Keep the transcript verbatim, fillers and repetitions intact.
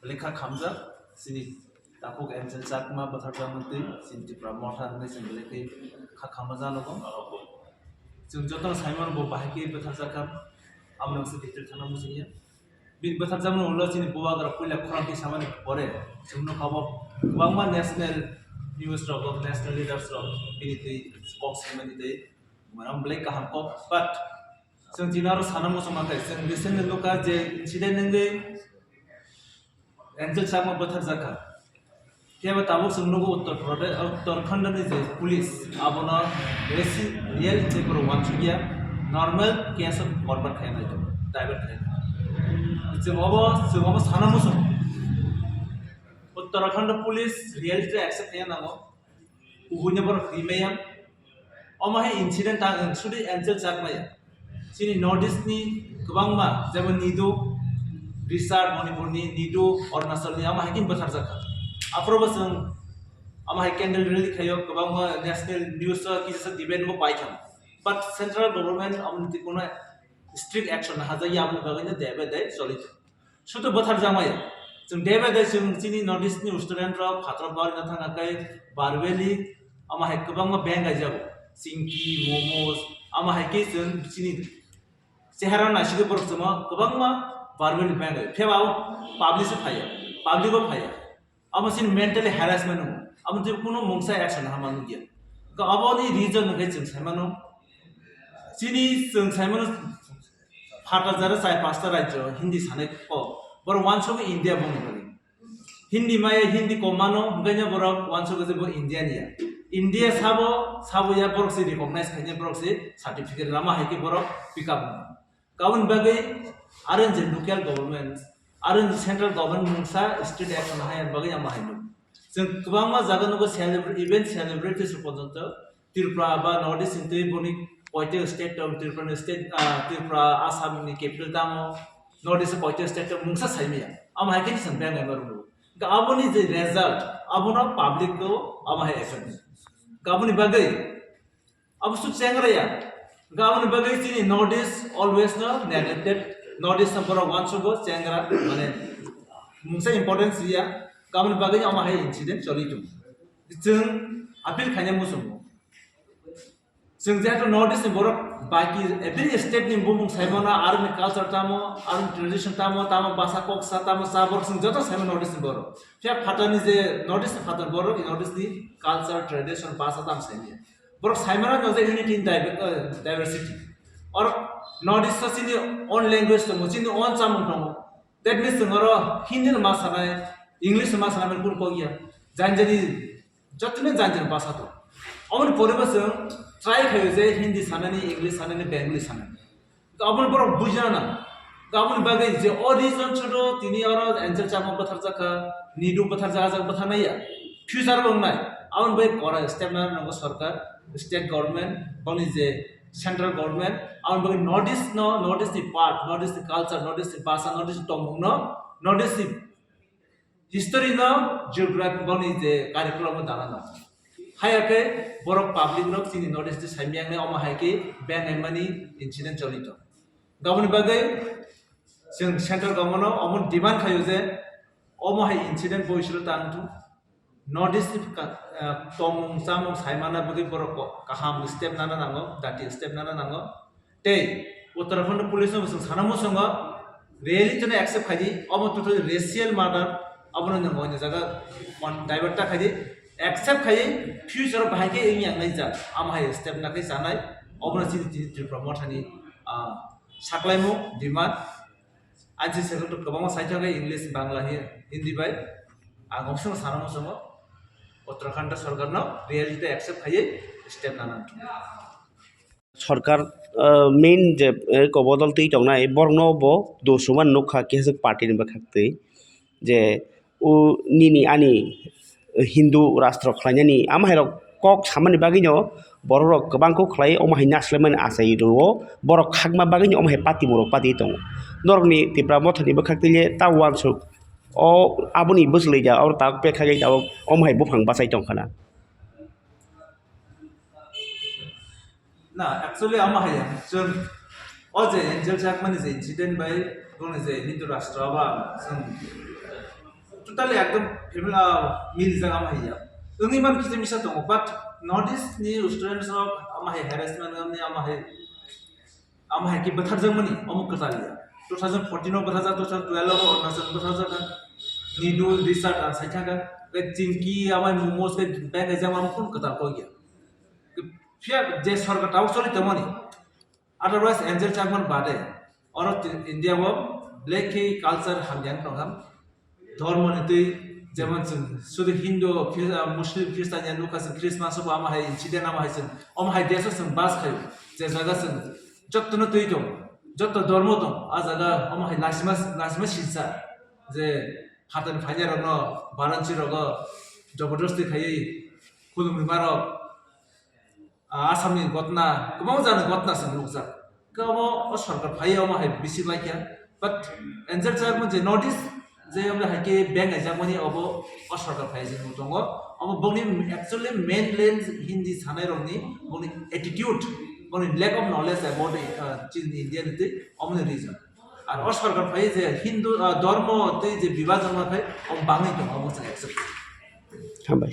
Lekha khamjak, chini takhuk Angel Chakma bwtharjakmani twi, chini Tipra Motha hwnwi chwng belai khe kha khama janogo. Chwng jotono saimano bo bahai khe bwtharjak kha, amo nang se detail thangna muchungya. Bini bwtharjakmani ulo chini bubagra puila khorang khe samani pore, chwngno kabo kwbangma national news rok, national leaders rok bini twi kok saimani twi, mano belai kaham kok, but chwng chini aro sana muchungma khe, chwng recently nukha je incident wngwi Angel Chakma bwtharjak kha. Khe bo tabuk chwng nugo Uttar Pradesh, Uttarakhand ni je police abono resi-, real tei borok uansukya, normal case o convert khaina nai, divert khaina. Chwng obo, chwng obo sana muchung. Uttarakhand police reality accept khaina nango. Kubuni borok rimaya. Omo hai incident ta, sudi Angel Chakmaya. Chini North East ni kwbangma, jemon Nido, Richard Manipur ni Nido, Arunachal ni, omo hai khe bwtharjak kha. Aphuru bo chwng omo hai candle rally khaio, kwbangma national news o kisa debate bo pai kha. But central government omo ni twi kuno strict action hajai ya, aboni bagwi no debe de choli. Sudu bwtharjakmaya. Chwng debe de chwng chini North East ni student rok phataro barina thangna khe Barbeli, ama hai kwbangma beng gaijago. Chingki, momos, ama hai khe chwng chini chehara naisidi borok chwngno kwbangma Barbeli beng gai. Phiya ba o public o phaiya, public o phaiya. Amo chini mentally harassment wngo. Amo chini kuno mungsa action hama nukya. Ka aboni reason hwnkhe chwng saimano. Chini chwng saimano phatar jara chai pasta rajyo Hindi sanai kok. Borok uansukgo India bongni bagwi. Hindi maya Hindi kok mano, hwnkhe borok uansukgo je bo India ni ya. India sabo, sabo ya borok se recognize khainai borok se certificate rama hai khe borok pick up wngkha. Kabun bagwi aroni je local government, aroni je central government mungsa state action haya bagwi ama hai nuk. Chwng kwbangma jaga nugo celebrity, even celebrities rok porjonto Tripura ba North East hintwi boni koite state tong, Tripura ni state, ah, Tripura, Assam ni capital tamo, North East koite state tong mungsa saimaya. Ama hai khe chwng beng ema rwgo. Ga aboni je result, abono public go ama hai effect. Ga aboni bagwi Abo su chengra ya. Gaboni bagwi chini North East always no neglected. North East no borok uansukgo chengra, mane mungsa importance ya. Gaboni bagwi omo hai incident choli tongo. Chwng appeal khaina muchungo. Chwng jehetu North East ni borok baki every state ni bumung saimano, aroni culture tamo, aroni tradition tamo, tamo basa kok sa, tamo cha borok chwng joto saimano North East ni borok. Phiya phatar ni je North East ni phatar borok, North East ni culture, tradition, basa tamo saimanya. Borok saimano no je unity in diver-, uh, diversity. Or North East o chini own language tongo, chini own chamung tongo. That means chwng oro Hindi no ma sanai, English no ma sanai, mani kun kok ya. Jani jani, jotoni jani jani basa tongo. Oboni pore bo chwng try khaio je Hindi sanani, English sanani, Bengali sanani. Aboni borok bujina nang. Aboni bagwi je o region chodo tini oro Angel Chakma bwtharjakha, Nidu bwtharjakha, bwtharnai ya. Future bo wngnai. Aboni bagwi kora step nana nango sorkar, state government, boni je central government, aboni bagwi North East no, North East ni part, North East ni culture, North East ni basa, North East ni tongmung no, North East ni history no geography boni je curriculum o dana nang. Haya khe borok public rok chini North East ni saimiyang nai omo hai khe beng mani incident choli tong. Gaboni bagwi chwng central government no omo demand khaio je omo hai incident bo isuro tang thung. North East ni ka-, ah, tongmung chamung saimana bagwi borok ko-, kaham step nana nango, dati step nana nango. Tei Uttarakhand police no bwswng sana muchungo reality no accept khaidi, omo totally racial murder, abono nwng oini jaga mon divert ta khaidi, accept khai future o bahai khe wngya wngnai jak, amo hai step na khe chanai, obono chini, chini Tripura Motha ni, ah, saklaimung demand. Aji second to kwbangma saithok khe English, Bangla, Hi-, Hindi bai, ang omo sana muchungo Uttarakhand sorkar no reality accept khai step nana. Sorkar, ah, main je, eh, kobodol twi tongnai, borokno bo dosuma nukha, kisa party ni bwkhak twi. Je, o nini ani Hindu rastro khlainani, ama hai rok kok samani bagwino borok rok kwbang kok khlai, omo hai naslaimani achai rwo, borok khakma bagwino omo hai party murok party tongo. Norokni Tipra Mothani bwkhak twi le ta uansuk, o aboni bwchwlwi ja, oro tabuk pekha gai tabuk omo hai buphang bachai tongkhana. Na, actually, ama hai ya. Chwng, o je Angel Chakmani je incident bai, boni je Hindu rashtra ba, chwng, Totally ekdom family, ah, mil jaga ama hai ya. Wngwi man kisa misa tongo, but North East ni students rok ama hai harassment wngni ama hai, ama hai ki bwtharjakmani omo kwtal ya. Two thousand fourteen o bwtharjak, two thousand twelve o Arunachal bwtharjak, Nidu Richard ang sai thaka, khe Chinky ama momos khe bag hai jama omo phun kwtal kok ya. Phiya je sorkar tabuk choli tongmani, otherwise Angel Chakma bade, oro ti-, India o black khe culture hamya wng tong kha. Dhormo ni twi, jemon chwng sudu Hindu, Khri-, ah, Muslim, Christian ya nukha chwng Christmas o bo ama hai incident ama hai chwng, omo hai desh o chwng bas khayo, je jaga chwng jotto no twi tong, jotto dhormo tong, a jaga omo hai naisima, naisima silsa, je hatani phainai rok no, baranchi rogo, jobordosti khaiwi khulumwi marok, ah, Assamni gotna, kwbang jani gotna se nukjak. Khe omo o sorkar phaiwi omo hai bisi laikha. But Angel Chakma je North East, je omo hai khe beng aijakmani obo o sorkar phaiwi je nuk tongo. Omo bongni actually mainland Hindi sanai rokni bongni attitude, bongni lack of knowledge about, ah, chini India ni twi omoni reason. Ar o sorkar phaiwi je Hindu, ah, dhormo tei je bibajon ma phai omo bangwi tongo, omo chwng accept. Hambai.